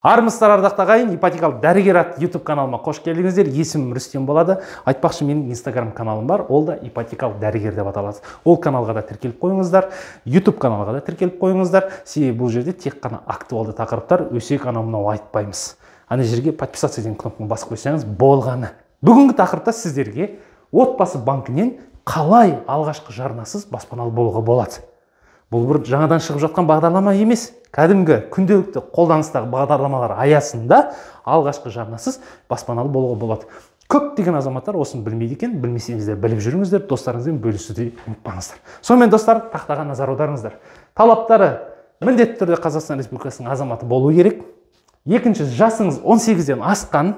Армысыздар, ардақты ағайын, ипотекалық дәрігер атты YouTube каналыма қош келдіңіздер. Есімім Рүстем болады. Айтпақшы, менің Instagram каналым бар, ол да ипотекалық дәрігер деп аталады. Ол каналға да тіркеліп қойыңыздар, YouTube каналға да тіркеліп қойыңыздар. Себебі бұл жерде тек қана актуалды тақырыптар, өсек анау мынау айтпаймыз. Ана жерге подписаться деген кнопканы басып қойсаңыз болғаны. Бүгінгі тақырыпта сіздерге отбасы банкінен қалай алғашқы жарнасыз баспаналы болуға болады. Бұл бір жаңадан шығып жатқан бағдарлама емес. Кәдімгі күнделікті қолданыстағы бағдарламалар аясында алғашқы жарнасыз баспаналы болуға болады. Көптеген азаматтар осыны білмейді екен, білмесеңіздер біліп жүріңіздер, достарыңызбен бөлісуді ұмытпаңыздар. Сонымен достар, тақтаға назар аударыңыздар. Талаптары: міндетті түрде Қазақстан Республикасының азаматы болу керек. Екінші, жасыңыз 18-ден асқан,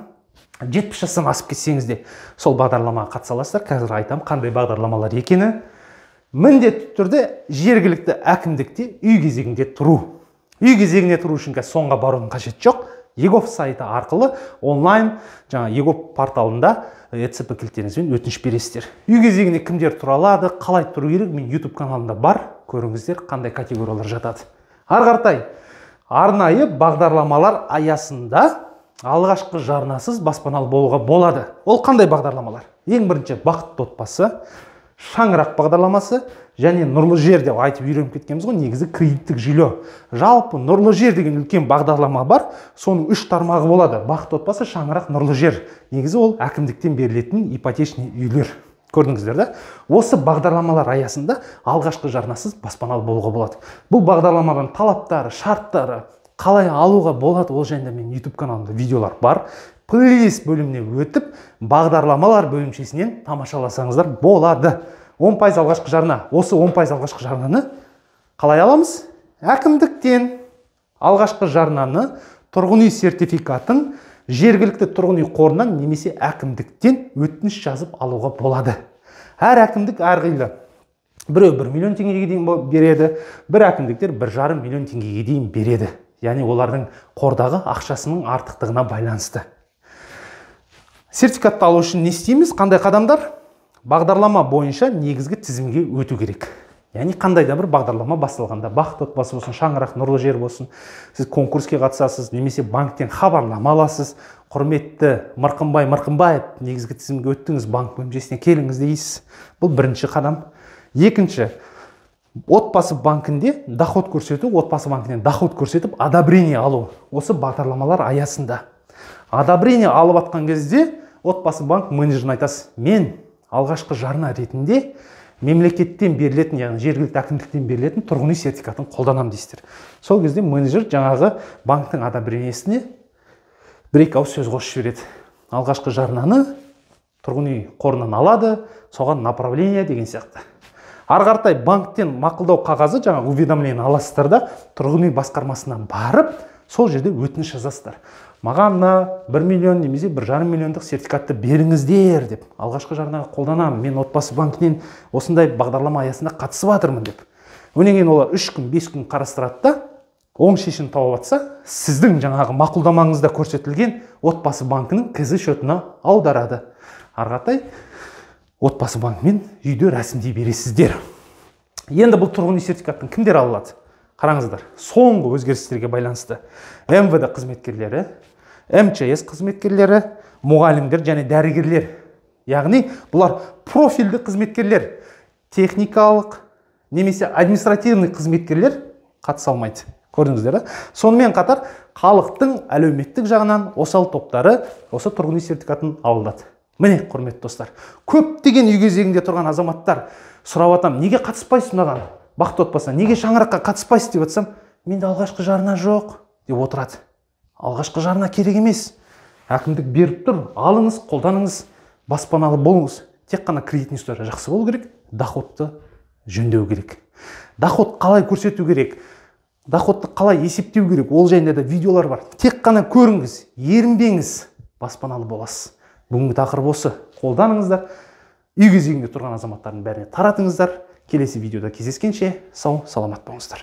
70 жастан асып кетсеңіз де сол бағдарламаға қатыса аласыздар. Қазір айтамын қандай бағдарламалар екені. Міндетті түрде жергілікті әкімдікте үй кезегінде тұру. Үй кезегіне тұру үшін қазір соңға барудың қажеті жоқ. eGov сайты арқылы онлайн жаңа eGov порталында ЭЦП кілттеріңізбен өтініш бересіздер. Үй кезегіне кімдер тұра алады, қалай тұру керек, мен YouTube каналымда бар, көріңіздер қандай категориялар жатады. Ары қаратай арнайы бағдарламалар аясында алғашқы жарнасыз баспаналы болуға болады. Ол қандай бағдарламалар? Ең бірінші бақытты отбасы, шаңырақ бағдарламасы және нұрлы жер деп айтып үйреніп кеткенбіз ғой, негізі кредиттік жүйе. Жалпы нұрлы жер деген үлкен бағдарлама бар, соның үш тармағы болады: бақытты отбасы, шаңырақ, нұрлы жер. Негізі ол әкімдіктен берілетін ипотечный үйлер. Көрдіңіздер да? Осы бағдарламалар аясында алғашқы жарнасыз баспаналы болуға болады. Бұл бағдарламалардың талаптары, шарттары, қалай алуға болады, ол жайында менің YouTube каналымда видеолар бар. Плейлист бөліміне өтіп, бағдарламалар бөлімшесінен тамашаласаңыздар болады. 10% алғашқы жарна. Осы 10% алғашқы жарнаны қалай аламыз? Әкімдіктен алғашқы жарнаны, тұрғын үй сертификатын жергілікті тұрғын үй қорынан немесе әкімдіктен өтініш жазып алуға болады. Әр әкімдік әрқилы. Біреу 1 миллион теңгеге дейін береді, бір әкімдіктер 1,5 миллион теңгеге дейін береді. Яғни олардың қордағы ақшасының артықтығына байланысты. Сертификатты алу үшін не істейміз? Қандай қадамдар? Бағдарлама бойынша негізгі тізімге өту керек. Яғни қандай да бір бағдарлама басталғанда, бақытты отбасы болсын, шаңырақ, нұрлы жер болсын, сіз конкурске қатысасыз немесе банктен хабарлама аласыз. Құрметті Мырқымбай Мырқымбаев, негізгі тізімге өттіңіз, банк бөлімшесіне келіңіз дейсіз. Бұл бірінші қадам. Екінші, отбасы банкінде доход көрсету, отбасы банкінен доход көрсетіп, одобрение алу. Осы бағдарламалар аясында. Одобрение алып атқан кезде отбасы банк менеджеріне айтасыз: мен алғашқы жарна ретінде мемлекеттен берілетін, яғни жергілікті әкімдіктен берілетін тұрғын үй сертификатын қолданамын дейсіздер. Сол кезде менеджер жаңағы банктің одобрениесіне бір-екі ауыз сөз қосып жібереді. Алғашқы жарнаны тұрғын үй қорынан алады, соған направление деген сияқты. Ары қаратай банктен мақұлдау қағазы, жаңағы уведомление аласыздар да, тұрғын үй басқармасына барып, сол жерде өтініш жазасыздар. Маған мына 1 миллион немесе 1,5 миллиондық сертификатты беріңіздер деп, алғашқы жарнаға қолданамын, мен отбасы банкінен осындай бағдарлама аясында қатысып жатырмын деп. Одан кейін олар 3 күн, 5 күн қарастырады да, оң шешім тауып атса, сіздің жаңағы мақұлдамаңызда көрсетілген отбасы банкінің КЗ счетына аударады. Ары қаратай отбасы банкімен үйді рәсімдей бересіздер. Енді бұл тұрғын үй сертификатын кімдер ала алады? Қараңыздар, соңғы өзгерістерге байланысты МВД қызметкерлері, МЧС қызметкерлері, мұғалімдер және дәрігерлер. Яғни бұлар профильді қызметкерлер, техникалық немесе административный қызметкерлер қатыса алмайды. Көрдіңіздер, сонымен қатар халықтың әлеуметтік жағынан осал топтары осы тұрғын үй сертификатын ала алады. Міне, құрметті достар, көптеген үй кезегінде тұрған азаматтар сұрап атам, неге қатыспайсыз мынаған бақытты отбасына, неге шаңыраққа қатыспайсыз деп атсам, менде алғашқы жарна жоқ деп отырады. Алғашқы жарна керек емес. Әкімдік беріп тұр, алыңыз, қолданыңыз, баспаналы болыңыз. Тек қана кредитный история жақсы болу керек, доходты жөндеу керек. Доход қалай көрсету керек, доходты қалай есептеу керек, ол жайында да видеолар бар. Тек қана көріңіз, ерінбеңіз, баспаналы боласыз. Бүгінгі тақырып осы. Қолданыңыздар. Үй кезегінде тұрған азаматтардың бәріне таратыңыздар. Келесі видеода кездескенше сау саламат болыңыздар.